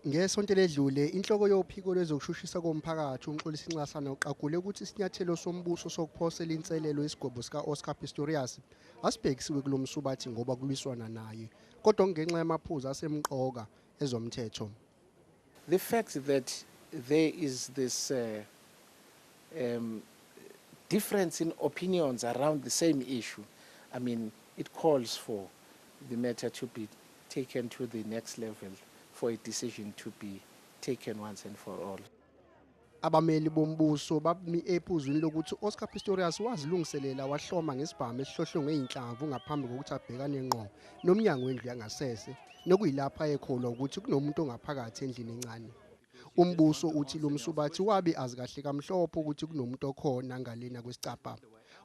Ngesonto eledlule, inhloko yophiko lwezokushushisa komphakathi uMxolisi Nxasana uqagule ukuthi isinyathelo sombuso sokuphosela inselelo isigwebo sika-Oscar Pistorius asibhekisiwe kulo msubathi ngoba kulwiswana naye, kodwa kungenxa yamaphuzu asemqoka ezomthetho. The fact that there is this difference in opinions around the same issue, I mean, it calls for the matter to be taken to the next level for a decision to be taken once and for all. Abameli bombuso bami ephuzwini lokuthi Oscar Pistorius wazilungiselela wahloma ngesibhamu esihlohlwe ngezinhlamvu ngaphambi kokuthi abhekane ngqo nomnyango wendlu yangasese, nokuyilapho ayekholwa ukuthi kunomuntu ongaphakathi endlini encane. Umbuso uthi lo msubathi wabe azi kahle kamhlophe ukuthi kunomuntu okhona ngalena kwesicabha.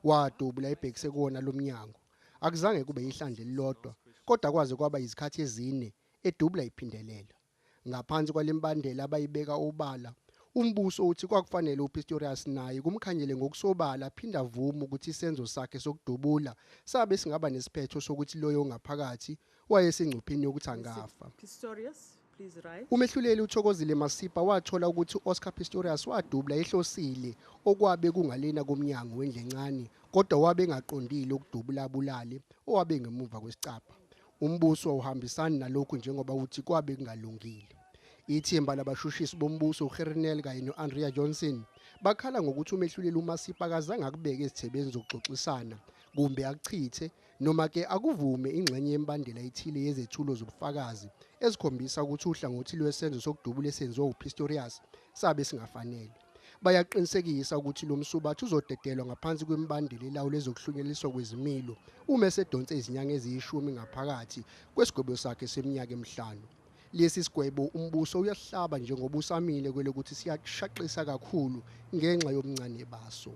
Wadubula ebhekise kuwona lo mnyango. Akuzange kube ihlandla elilodwa, kodwa kwaze kwaba izikhathi ezine edubula iphindelela. Ngaphansi kwalemibandela abayibeka obala, umbuso uthi kwakufanele uPistorius naye kumkhanyele ngokusobala aphinde avume ukuthi isenzo sakhe sokudubula sabe singaba nesiphetho sokuthi loyo ongaphakathi wayesengcupheni yokuthi angafa. Pistorius, please rise. Umehluleli uThokozile Masipa wathola ukuthi u-Oscar Pistorius wadubula ehlosile okwabe kungalena komnyango wendlu encane, kodwa wabe engaqondile ukudubula abulale owabe ngemuva kwesicabha. Umbuso awuhambisani nalokhu njengoba uthi kwabe kungalungile. Ithimba labashushisi bombuso uGerrie Nel kanye no-Andrea Johnson bakhala ngokuthi umehluleli uMasipa akazange akubeke ezithebeni zokuxoxisana kumbe akuchithe noma ke akuvume ingxenye yemibandela ethile yezethulo zobufakazi ezikhombisa ukuthi uhlangothi lwesenzo sokudubula esenziwa uPistorius sabe singafanele. Bayaqinisekisa ukuthi lo msubathi uzodedelwa ngaphansi kwemibandela elawula ezokuhlunyeleliswa kwezimilo uma esedonse izinyanga eziyishumi ngaphakathi kwesigwebo sakhe seminyaka emihlanu. Lesi sigwebo umbuso uyasihlaba njengoba usamile kwelokuthi siyashaqisa kakhulu ngenxa yobuncane baso.